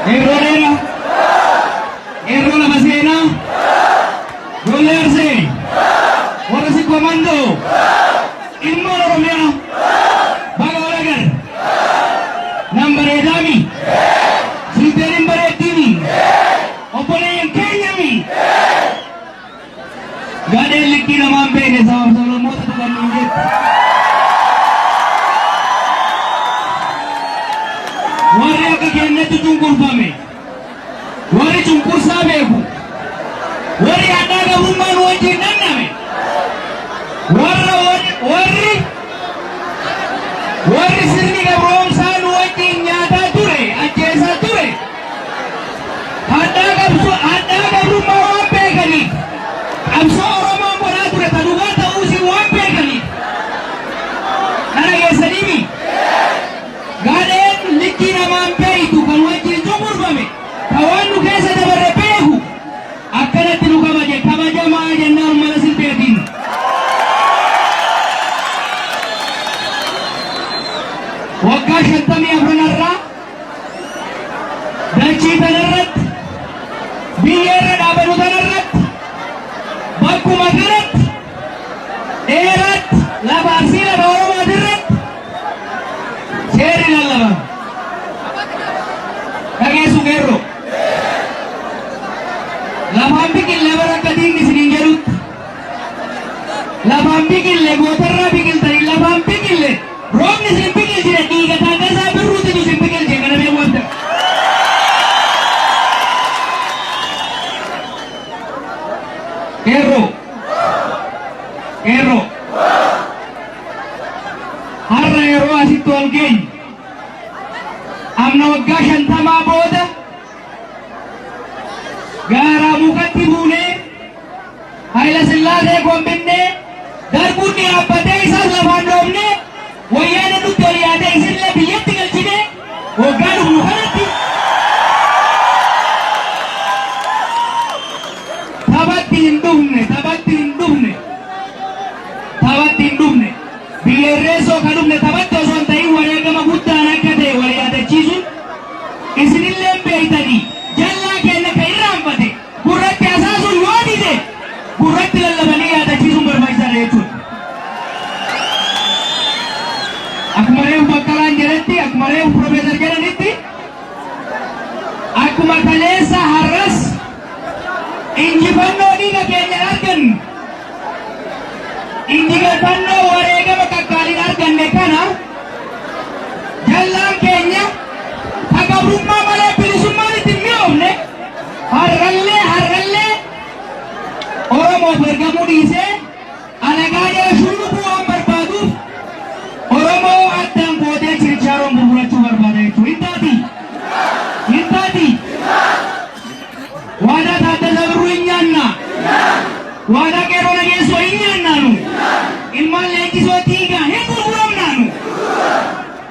Qeerroo dheeraa. Qeerroo lafa seenaa. Ijoollee Arsee. Warra Sikkoo Mandoo. Ilmaan Oromiyaa. Baga wal agarre. Nan bareedaami. Silteen hin bareeddiimi. Obboleeyyan keenyami. Gadheen likkii namaan beekne sabaaf sablammoota tuqan nuun jette. Warri akka keenyatti cunqurfame, warri cunqursaa beeku, warri hadhaa gabrummaa nu wajjin dhandhame, warra warri warri sirni gabroomsaa nu wajjin nyaataa ture, ajjeesaa ture, Hadhaa qabsoo hadhaa gabrummaa waan beekaniif qabsoo Oromoon godhaa ture ta dhugaa ta'uu isii waan beekaniif na dhageessaniimi gadheen likkii namaan beeytu kan wajjin cunqurfame ka waan nu keessa dabarre beeku akkanatti nu kabaje kabajamaa jennaan ummata silteetiin. Waggaa 54 irraa Dachii tanarratti, biyya irra dhaabanu tanarratti, bakkuma kanatti, dheeraatti, lafa Arsii lafa Oromootirratti seerri lallabame. Dhageessu qeerroo. Lafaan biqille bara akka diinni isiniin jedhutti. Lafaan biqille gootarraa biqiltanii lafaan biqille roobni isin biqilchine dhiiga Taaddasaa Birruutitu isin biqilche kana beekuu qabda. Qeerroo Qeerroo har'a yeroo asitti wal geenyu amna waggaa 50 booda gaaraa mukatti buunee Hayila Sillaasee gombinnee darbuun dhiyaabbatee isaas lafaan dhoofnee wayyaanee nutti ol yaatee isinillee biyyatti galchinee waggaa dhufnu kanatti taphatti hin dhufne taphatti hin dhufne taphatti hin dhufne biyya irreessoo ka dhufne taphatti osoo hin ta'in wareegama guddaan akka ta'e wal yaadachiisuun isinillee beeytanii jallaa keenya ka irraanfate Gurratti hasaasuun yoo dide gurratti lallabanii yaadachiisuun barbaachisaadha jechuudha. Akkuma reefu Baqqalaan jedhetti, akkuma reefu Piroofeesar jedhanitti, akkuma kaleessa har'as injifannoo dhiiga keenyaan argannu, injifannoo wareegama qaqqaaliin arganne kana jallaan keenya ka gabrummaa malee bilisummaan itti hin mi'oofne Har'allee har'allee Oromoof ergamuu dhiisee alagaa jala shulluquu waan barbaaduuf Oromoo addaan qoodee chirchaaroon gurgurachuu barbaada jechuudha. Hin taati? Hin taati? Waadaa Taaddasaa Birruu hin nyaanna. Waadaa Qeerroo Nageessoo hin nyaannaanu. Ilmaan Leenjisoo Tiigaa hin gurguramnaanu.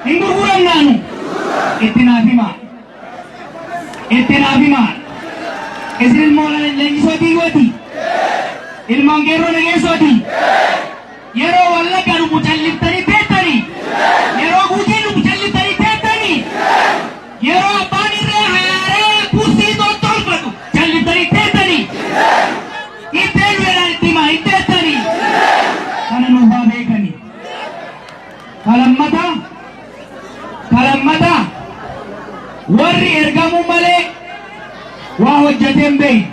Hin gurguramnaanu. Itti naaf himaa. Itti naaf himaa. Isin ilmoo Leenjisoo Tiigooti? Ilmaan Qeerroo Nageessooti? Yeroo Wallagga dhufu calliftanii teettanii? Yeroo Gujii dhufu calliftanii teettanii? Yeroo abbaan irree haaree kursii tottolfatu calliftanii teettanii? Hin teenyu jedhaan itti himaa hin teettanii? Kana nuuf haa beekanii. Ka lammataa Ka lammataa warri ergamuu malee waa hojjetee hin beekne.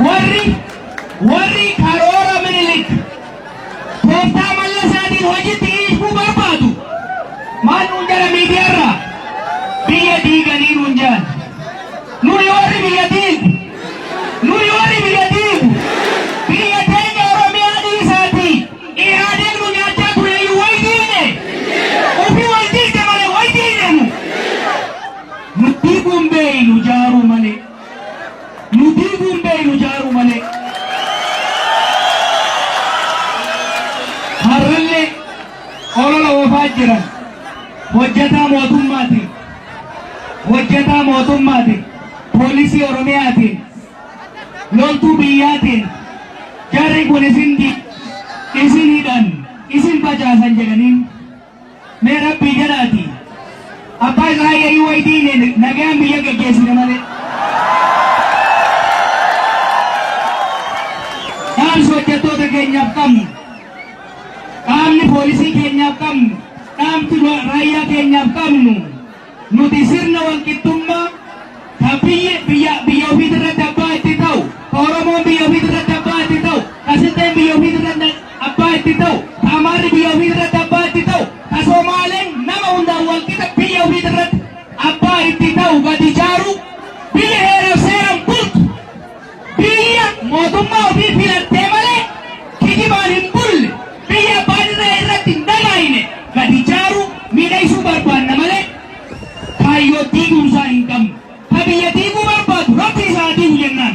Warri warri karoora Minilik tooftaa Mallasaatiin hojitti hiikuu barbaadu maal nuun jedha miidiyaarraa biyya diiganii nuun jedhan. Nuni warri biyya diigu, nuni warri biyya diigu, biyya teenya Oromiyaa dhiisaatii Ihaadeeg nu nyaachaa tureeyyuu way diigne? Ufii wal diigde malee way diigne nu? Nu diiguu hin beeynu jaaruu malee. Nu diiguu hin beeynu jaaruu malee. Har'allee olola oofaa jiran hojjetaa mootummaatiin hojjetaa mootummaatiin poolisii Oromiyaatiin loltuu biyyaatiin jarri kun isin isin hidhan isin facaasan jedhaniin mee rabbii jedhaati Abbaa Israa'el wayi diine nagaan biyya geggeessine malee. Dhaamsi hojjettoota keenyaaf qabnu, qaamni poolisii keenyaaf qabnu, dhaamsi raayyaa keenyaaf qabnu, nuti sirna walqixxummaa ka biyya biyya biyya ofiit irratti abbaa itti ta'u, ka Oromoon biyya ofiit irratti abbaa itti ta'u, ka Silxeen biyya ofiit irratti abbaa itti ta'u, ka Amaarri biyya ofiit irratti abbaa itti ta'u, ka Somaaleen nama hundaan walqixa biyya ofiit irratti abbaa itti ta'u gadi ijaaru, biyya heeraaf seeraan bultu, biyya mootummaa ofii filattee malee kijibaan hin bulle, biyya abbaan irree irratti hin dagaayine gadi ijaaru miidhagsuu barbaanna malee kaayyoo diigumsaa hin qabnu. Ka biyya diiguu barbaadu Rabbi isaa diigu jennaan.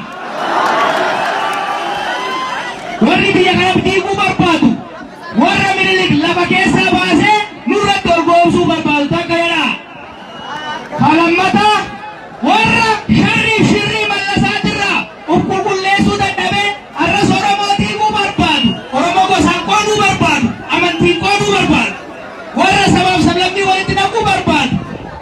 Warri biyya kana diiguu barbaadu warra Minilik lafa keessaa baasee nurratti ol goomsuu barbaadu takka jedha. Ka lammataa warra sharriif shirrii Mallasaatirraa of qulqulleessuu dadhabee arras Oromoo diiguu barbaadu, Oromoo gosaan qooduu barbaadu, amantiin qooduu barbaadu, warra sabaaf sablammii walitti naquu barbaadu,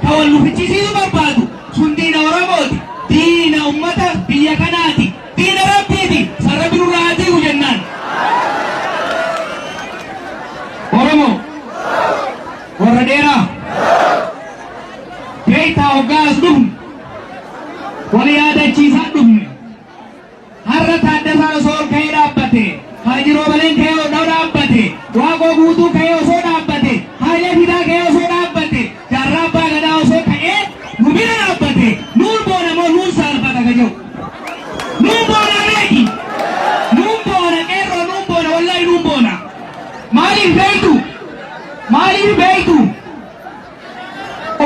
ka wal nufichisiisuu barbaadu, sun diina Oromooti, diina ummata biyya kanaati, diina Rabbiiti, san Rabbi nurraa haa diigu jennaan. Oromoo warra dheeraa beektaa hoggaa as dhufnu wal yaadachiisaa dhufne. Har'a Taaddasaan osoo ol ka'ee dhaabbate, Haaji Roobaleen ka'ee osoo dhaabbate, Waaqoo Guutuu ka'ee osoo dhaabbate, Haayilee Fidaa ka'ee osoo dhaabbate, Jaarraa Abbaa Gadaa osoo ka'ee nu bira dhaabbate, nuun boona moo nuun saalfata ka jedhu. Nuun boona beeki. Nuun boona qeerroo, nuun boona, wallahi nuun boona. Maaliif beektu? Maaliif beektu?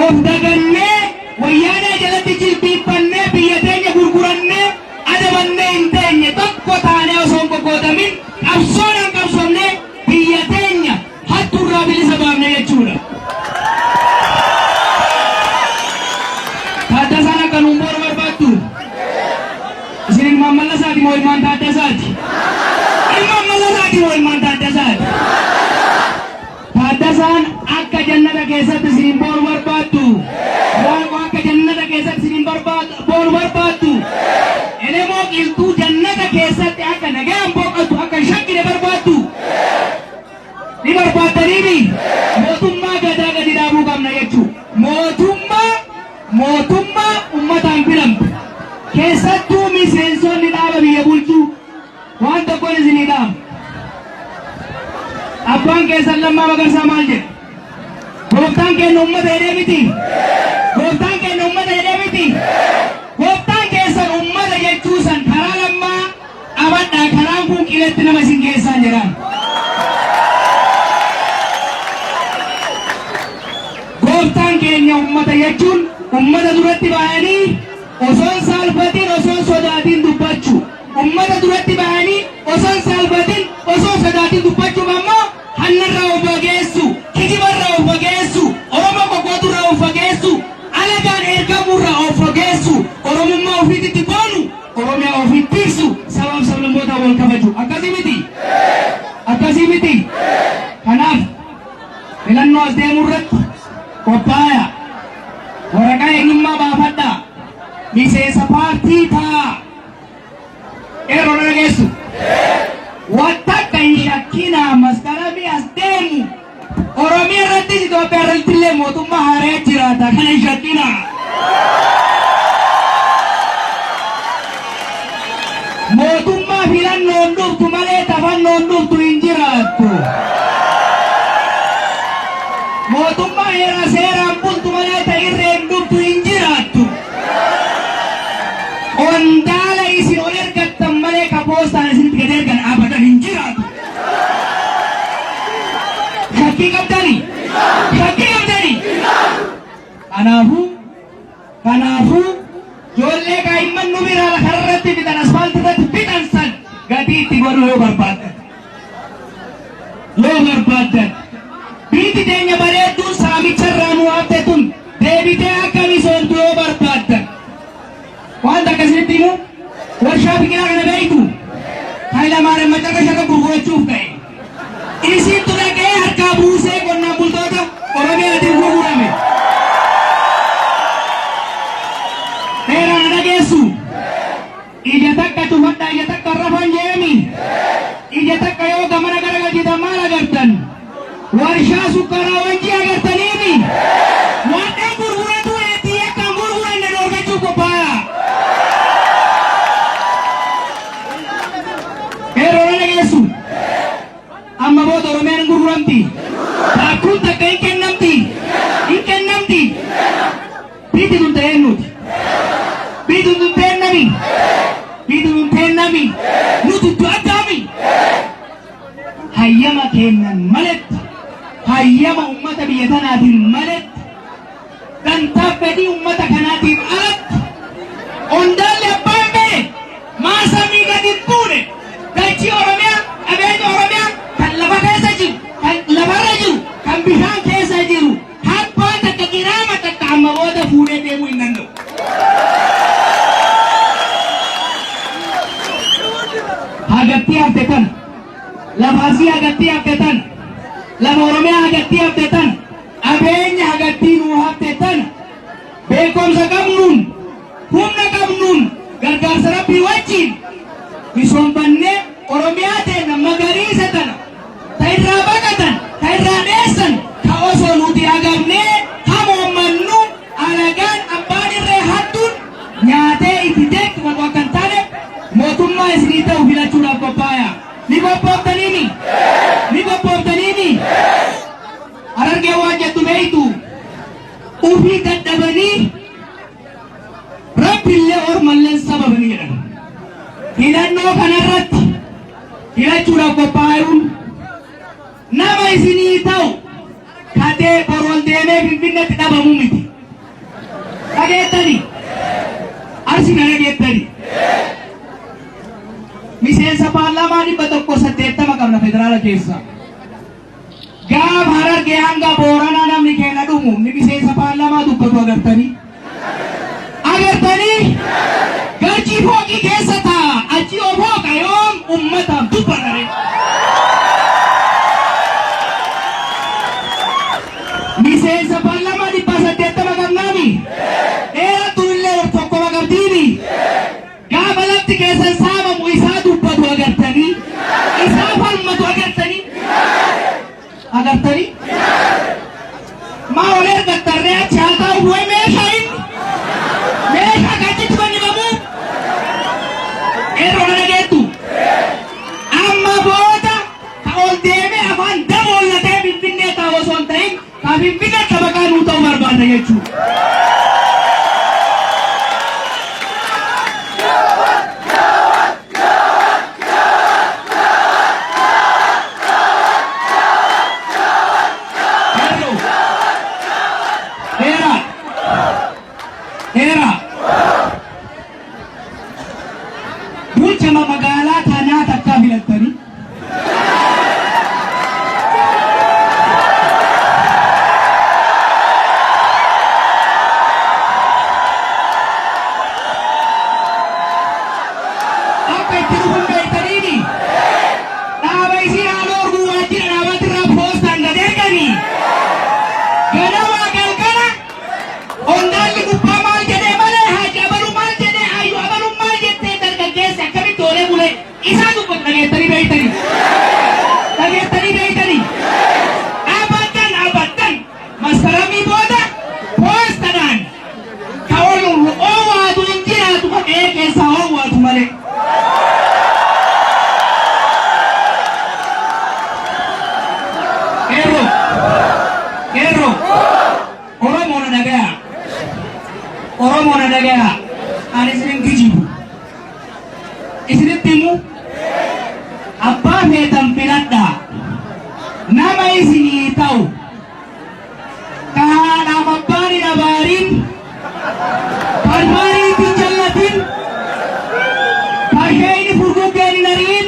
Of dagannee Wayyaanee jalatti jilbiiffannee biyya teenya gurgurannee adabannee hin teenye. Tokko taanee osoo hin qoqqoodamin qabsoodhaan qabsoomnee biyya teenya hattuurraa bilisa baafne jechuudha. Taaddasaan akka nuun boonu barbaaddu? Isin ilmaan Mallasaati moo ilmaan Taaddasaati? Ilmaan Mallasaati moo ilmaan Taaddasaati? Taaddasaan akka jannata keessatti isiniin boonu barbaaddu? Waaqoo akka jannata keessatti isiniin boonu barbaaddu? Elemoo Qilxuu jannata keessatti akka nagaan boqotu akka hin shakkine barbaaddu? Ni barbaaddaniimi? Mootummaa gadaa gadi dhaabuu qabna jechuu. Mootummaa ummataan filamte. Keessattuu miseensonni dhaaba biyya bulchuu waan tokkoon isinii dhaama. Abbaan keessan Lammaa Magarsaa maal jedhe? Gooftaan keenya ummata jedhee miti? Gooftaan keenya ummata jedhee miti? Gooftaan keessan ummata jechuu san karaa Lammaa qabadhaa, karaan kun qiletti nama isin geessaan jedhaan. Gooftaan keenya ummata jechuun ummata duratti ba'anii osoo hin saalfatin, osoo hin sodaatin dubbachuu. Ummata duratti bahanii osoo hin saalfatin, osoo hin sodaatin dubbachuuf ammoo hannarraa of fageessu, kijibarraa of fageessu, Oromoo qoqqoodurraa of fageessu, alagaan ergamuurraa of fageessu, Oromummaa ofiititti boonu, Oromiyaa ofii tiksu, sabaaf sablammootaa wal kabaju. Akkasii miti? Akkasii miti? Kanaaf filannoo as deemuu irratti qophaaya. Waraqaa eenyummaa baafadhaa. Miseensa paartii ta'aa. Qeerroo na dhageessu? Wattakka hin shakkinaa, Maskaramii as deemu Oromiyaa irrattis Itoophiyaa irratti illee mootummaa haaraa jiraata, kana hin shakkinaa. Mootummaa filannoon dhuftu malee tafannoon dhuftu hin jiraattu. Mootummaa heera seeraan bultu malee ta irreen dhuftu hin jiraattu. Qondaala isin ol ergattan malee ka poostaan isinitti gad ergan abadan hin jiraatu. Shakkii qabdani? Shakkii qabdani? Kanaafuu ijoollee kaa'imman nu biraa lafarratti fixan, asfaaltii irratti fixan san gatii itti godhuu yoo barbaaddan. Yoo barbaaddan. Biyyi teenya bareedduun saamicha irraa nu hafte tun deebitee akka misoomtu yoo barbaaddan. Wanta akkasinitti himu, warshaa biqilaa kana beektu? Hayilamaariyaam macarrasha irra gurgurachuuf ka'e. Isintu dhaqee harkaa buusee qonnaan bultoota Oromiyaatiin gurgurame. Warshaa sukkaaraa Wanjii agartaniimi? Warqeen gurguratu eetti akka hin gurguranne dhoorgachuuf qophaa'a. Qeerroo na dhageessu. Amma booda Oromiyaan hin gurguramti. Taakkuun takka hin kennamti. Hin kennamti. Biiti tun ta'een nuti. Biiti tun ta'een nami. Biiti tun ta'een nami. Nuti addaami. Hayyama keennan maletti, hayyama ummata biyya tanaatiin maletti, dantaa fedhii ummata kanaatiin alatti, qondaalli abbaan ba'e maa samii gadi hin buune dachii Oromiyaa, qabeenya Oromiyaa kan lafa keessa jiru, kan lafarra jiru, kan bishaan keessa jiru, habbaa takka giraama takka amma booda fuudhee deemuu hin danda'u. Hagattii hafte tana, lafa asii hagattii hafte tana, lafa Oromiyaa hagattii hafte tana, qabeenya hagattii nuu hafte tana, beekumsa qabnuun, humna qabnuun, gargaarsa Rabbii wajjin misoomfannee Oromiyaa teenna magariisa tana ta irraa baqatan, ta irraa dheessan, ka osoo nuti agabnee hamoommannu alagaan abbaan irree hattuun nyaatee itti deekkifatu akka hin taane mootummaa isinii ta'u filachuudhaaf qophaa'aa. Ni qophooftaniimi? Ni qophooftaniimi? Harargee waan jettu beeytu, ufii dadhabanii Rabbillee ormalleen sababanii jedhan. Filannoo kanarratti filachuudhaaf qophaa'uun nama isinii ta'u kadee bor ol deemee Finfinneetti dhabamuu miti. Dhageettani? Arsi na dhageettani? Miseensa paarlaamaa 180 qabna federaala keessa. Gaafa Harargee hanga Booranaa namni keenya dhumu ni miseensa paarlaamaa dubbatu agartanii? Agartanii? Garjii fooqii keessa taa'a, achi ofooqa, yoom ummataaf dubbata ree? Miseensa paarlaamaa 180 qabnaami? Dheerattu illee tokkoma qabdiimi? Gaafa lafti keessan saamamu isaa dubbatu agartanii? Isaa falmatu agartanii? Agartanii? Maa wal ergattarree achi haa taa'u wayi meeshaa inni? Meeshaa kan achitti fannifamuu? Qeerroo na dhageettu? Amma booda ka ol deemee afaan daboollatee Finfinnee taa'u osoo hin ta'in ka Finfinnee tabaqaa nuu ta'u barbaadna jechuudha. Qeerroo. Dheeraa. Dheeraa. Bulchama magaalaa tanaa takkaa filattanii. Akka itti dhufuun beektaniini. Dhaaba isii haala orguu waajjira dhaabatirraa poostaan gad erganii. Ganamaa galgala qondaalli gubbaa maal jedhee malee, haaji abaluu maal jedhee, haayyu abaluu maal jettee, dargaggeessi akkamitti oolee bulee isaa dubbatu dhageettanii beektanii. Dhageettanii beektanii. Abadan abadan Maskaramii booda poostadhaan ka ol oowwaatu hin jiraatu, ka qe'ee keessaa oowwaatu malee. Qeerroo! Qeerroo! Oromoo na dhagayaa. Oromoo na dhagayaa. Ani isin hin kijibu. Isinitti himu, abbaa feetan filadhaa. Nama isinii ta'u, ka haadhaaf abbaan hin abaarin, kan maaliitti hin jallatin, ka sheeyni furguggeen hin ari'in,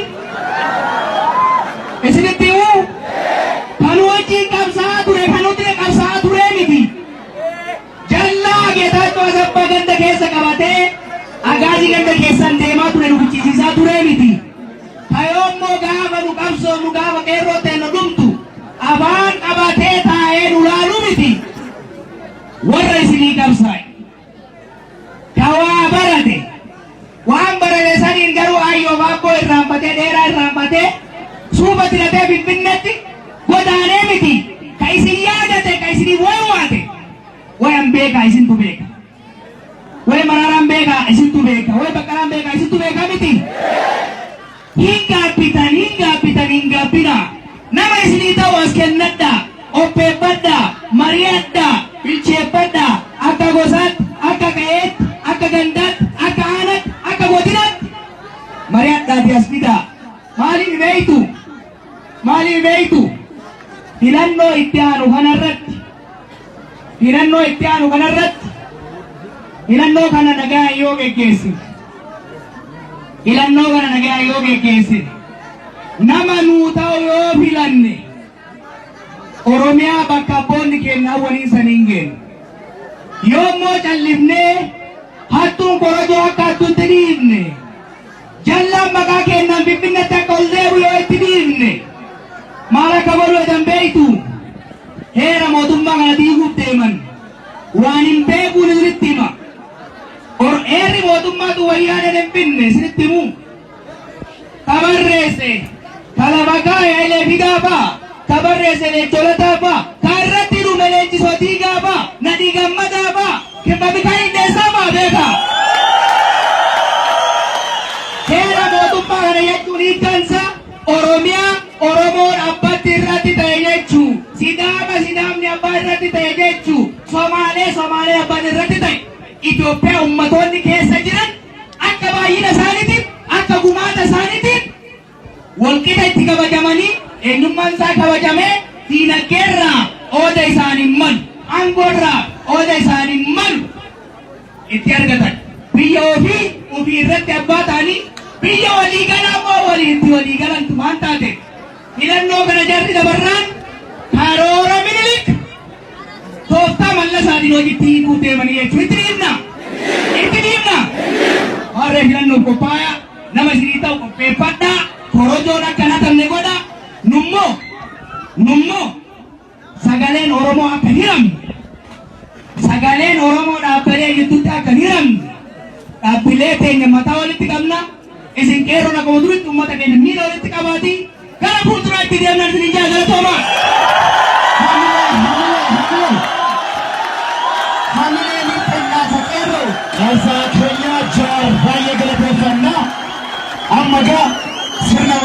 isinitti himu, kan wajjin qabsaa'aa ture, kan nuti qabsaa'aa turee miti. Jallaa Geetaachoo Asaffaa ganda keessa qabatee agaazii ganda keessan deemaa ture nu fichisiisaa turee miti. Kayoommoo gaafa nu qabsoomnu, gaafa qeerroo teenna dhumtu afaan qabatee taa'ee nu laaluu miti. Warra isinii qabsaa'e. Ka waa barate, waan barate saniin garuu aayyoo baabboo irraanfatee, dheeraa irraanfatee, suufa diratee Finfinnetti godaanee miti. Way an beekaa, isintu beeka. Way Maraaraan beekaa, isintu beeka. Way Baqqalaan beekaa, isintu beekaa miti. Hin gaabbitan, hin gaabbitan, hin gaabbinaa. Nama isinii ta'u as kennadhaa, qopheeffadhaa, mari'adhaa, bilcheeffadhaa. Akka gosaatti, akka qe'eetti, akka gandaatti, akka aanaatti, akka godinaatti mari'adhaati as fidaa. Maaliif beeytu? Maaliif beeytu? Filannoo itti aanu kanarratti, filannoo itti aanu kanarratti, filannoo kana nagaa yoo geggeessine, filannoo kana nagaa yoo geggeessine, nama nuu ta'u yoo filanne, Oromiyaa bakka abboonni keenya hawwanii saniin geenne. Yoo immoo callifnee hattuun korojoo akka hattuutti dhiifne, jallaan maqaa keenyaan Finfinneetti akka ol deebi'u yoo itti dhiifne, maal akka godhu edan beeytu? Heera mootummaa kana diiguuf deeman. Waan hin beekuun isinitti hima. Heerri mootummaatu wayyaaneen hin finne isinitti himu. Ka barreesse ka lafa kaa'e Hayilee Fidaa fa'a, ka barreesse Leencoo Lataa fa'a, ka irratti dhume Leenjisoo Diigaa fa'a, Nadhii Gammadaa fa'a, Kibba Bitaa Hidheessaa fa'a beeka. Heera mootummaa kana jechuun hiikkansa Oromiyaa Oromoon abbatti irratti ta'e jechuu, Sidaama Sidaamni abbaa irratti ta'e jechuu, Somaalee Somaalee abbaan irratti ta'e, Itoophiyaa ummatoonni keessa jiran akka baay'ina isaaniitiin, akka gumaata isaaniitiin walqixa itti kabajamanii, eenyummaan isaa kabajamee, diinagdeerraa ooda isaaniin malu, aangoorraa ooda isaaniin malu itti argatan. Biyya ofii ofii irratti abbaa ta'anii, biyya waliigalaa immoo walii itti walii galantu waan taate, filannoo kana jarri dabarraan karoora Minilik tooftaa Mallasaatiin hojiitti hiikuuf deemanii jechuudha. Itti dhiibna! Itti dhiibna! Warree filannoof qophaayaa, nama isinii ta'u qopheeffadhaa, korojoon akka hin hatamne godhaa. Nummoo sagaleen Oromoo akka hin hiramne, sagaleen Oromoo dhaabbilee gidduutti akka hin hiramne, dhaabbilee teenya mataa walitti qabna. Isin qeerroon akkuma duritti uummata keenya miila walitti qabaati gara fuulduraatti deemnaan isin ijaa galatoomaa. Hamilee, hamilee, hamilee. Hamilee ni xinnaata, qeerroo. Jaarsa keenya Jawaar baay'ee galateeffannaa. Amma gaa sirna